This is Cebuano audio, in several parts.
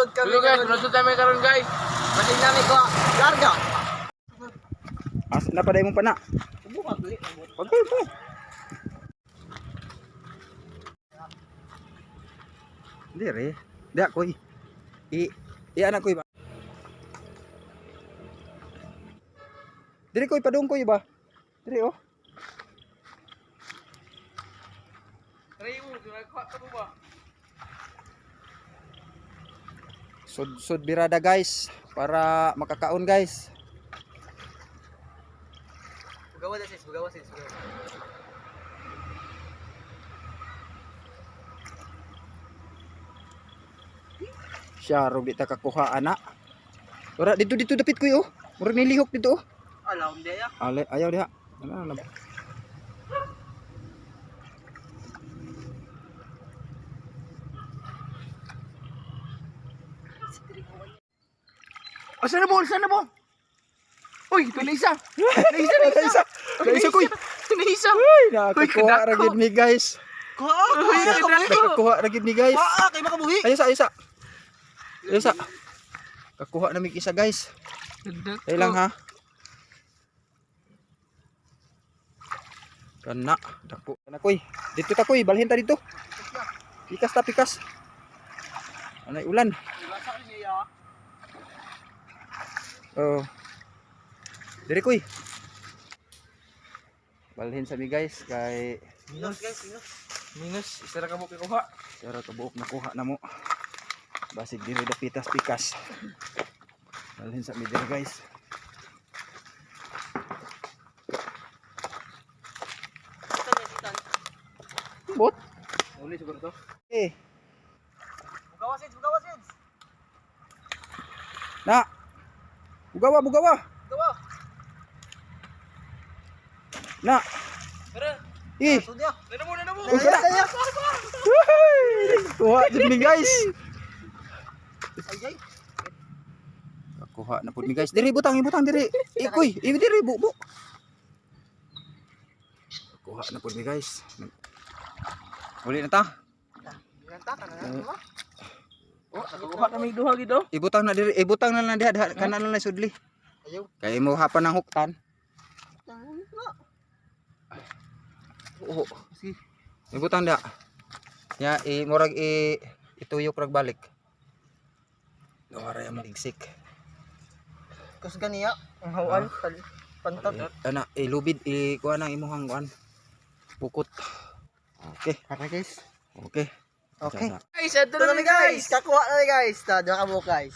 Mulusod kami. Hello guys, mulusod kami karon, guys. Basin namin ko. Larga. As na pa mong pana. Pagkay mo. Dire. Diha koy. I iya na koy ba. Dire koy, padung koy ba. Dire oh. Try mo, kuha ka mo ba? Sud sud birada, guys, para makakaon, guys. Bugawa na sis, bugawa sis, bugawa. Siya ro di ta kakuha ana. Ora dito dito dapit koy oh. Murag nilihok dito oh. Alam dia ya. Ale ayaw diha. Ano na. Asa na bo? Asa na bo? Uy, naisa. Naisa, naisa. Naisa koy. Naisa. Uy, nakakuha ra gid ni, guys. Kuha, kuha, kuha. Nakakuha ra gid ni, guys. Kuha, kay makabuhi. Ayo sa, ayo sa. Ayo sa. Kakuha na mig isa, guys. Dahil lang ha. Kana, dako. Kana koy. Dito ta koy, balhin ta dito. Pikas ta, pikas. Anay ulan. Oh. Dire koy. Balhin sa mi, guys, kay Minus guys, minus. Minus, isa ra ka mo kuha. Pero kabuok nakuha na mo. Basig diri da pitas pikas. Balhin sa mi diri, guys. Bot. Uli siguro to. Eh, Bugawa sis, bugawa sis. na. Bugawa, bugawa. Bugawa. Na. Tara. Eh. Sudya. Nana mo, nana mo. Uy, kana. Kuha jud ni, guys. Ay ay. Kuha na pud ni, guys. Diri butang, ibutang diri. Eh, kuy, eh, diri bu bu. Kuha na pud ni, guys. Uli na ta. Ganta ka na na. Oh, nakakuha kami duha gid oh. Ibutang na diri, ibutang na lang diha, diha kana na lang sudli. Ayaw. Kay mo hapan ng huktan. Oo. Sige. Ibutang da. Ya, i murag i ituyok rag balik. Wala mo ligsik. Kus ganiya, ang hawan pantat. Ana, ilubid i kuha nang imuhang kuan. Pukot. Okay, Tara guys. okay. Okay. Guys, ato Ito na na mi, guys, guys. kakuha na mi, guys. Ta, duha ka buok, guys.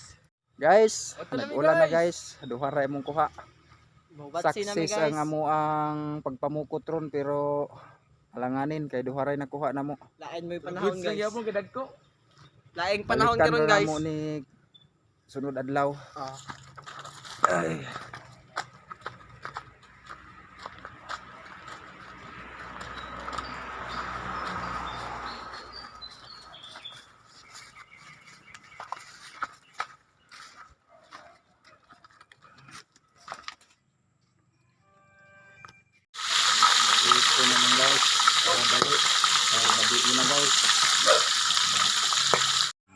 Guys, Oto na mi, nag-ulan na, guys. Duha ra imong kuha. Bubatsi na mi, Success guys. ang amo ang pagpamukot ron pero alanganin kay duha ra nakuha namo. Lain mo yung panahon, Goods lang guys. gyapon kay dagko. Laing panahon Balikan karon ra guys. namo ni sunod adlaw. Ah. Ay. Ito naman, guys. Para dali. Para gabi na, guys.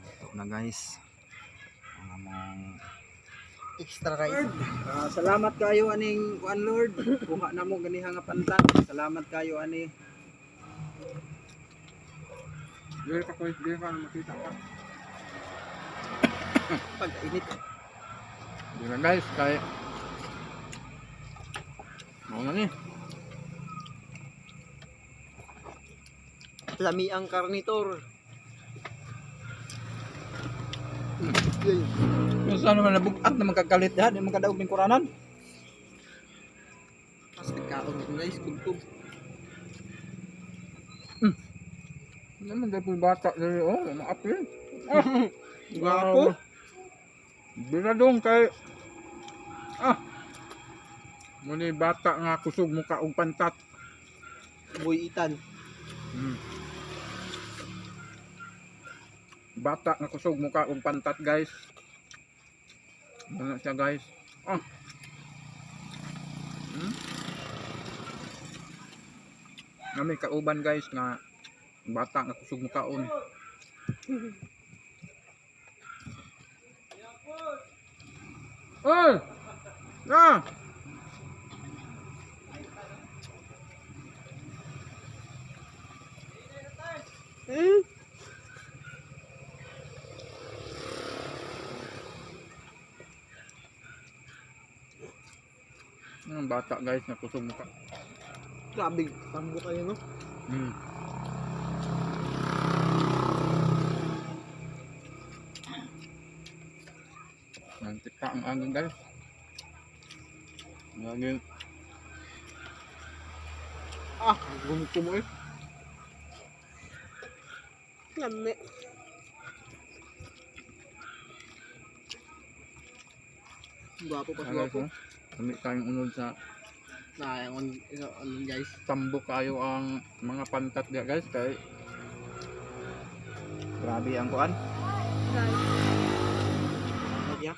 Ito na, guys. Ang among Extra rice. Ah, salamat kayo aning kuan, Lord. Kuha na mo ganiha nga pantan. Salamat kayo ani. Dili ka koy, dili ka makita ka. Pag-init. Dili guys, kay Mao na ni. Lami ang karnitor. Kung saan naman nabugat na magkakalit diha, di man kadaog ning kuranan. Mas nagkaon ko, guys, kubkub. Naman dai bata dili oh, maapil. Gwapo. Bila dong kay ah. Muni bata nga kusog muka og pantat. Buyitan. Bata nga kusog muka og pantat, guys. Ano siya, guys? Ah. Nami kauban, guys, nga bata nga kusog mukaon. Oy! Ah! Ang bata guys, nakusog mukha. Grabe, tambo kayo no. Nantik ka ang angin guys. Lagi Ah, gumito mo eh. Lami. Gwapo pa guys, gwapo. oh. Kami tayong unod sa Na, on, on guys. tambo kayo ang mga pantat dia guys kay Grabe ang kuan. Guys. Nagya.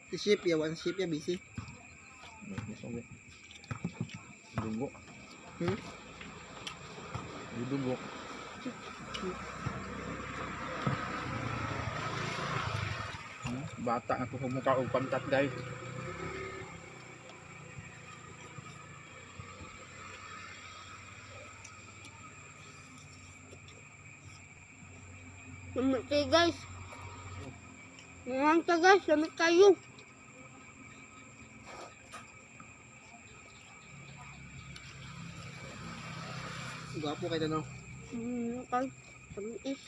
Si Ship ya, one ship ya, busy. Dugo. Dugo. Bata nga kusog mukha og pantat guys. Lami kayo guys. Ngayon ka guys, lami kayo. Gwapo kayo no. Kay. Tamis.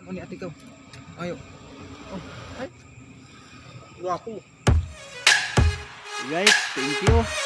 Ano ni ate ko? Ayo. Gwapo. Guys, thank you.